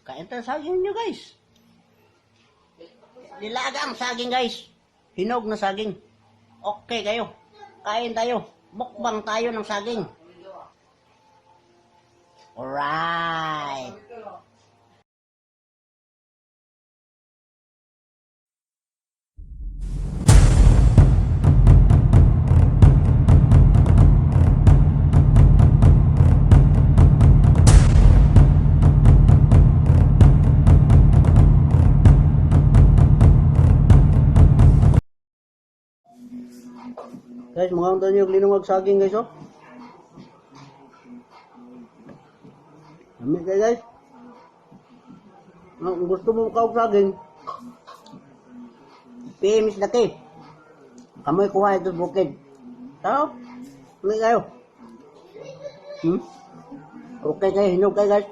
Kain tayo saging nyo, guys. Nilaga ang saging, guys. Hinog na saging. Okay kayo. Kain tayo. Mukbang tayo ng saging. Alright. Guys, mga unta niyo linungag saging, guys, oh. Lami kayo, guys. Ah, kung gusto mo makaog saging, PM is laki. Kamoy kuha ito sa bukid. Tao, lami kayo. Okay kayo, hinog kayo, guys.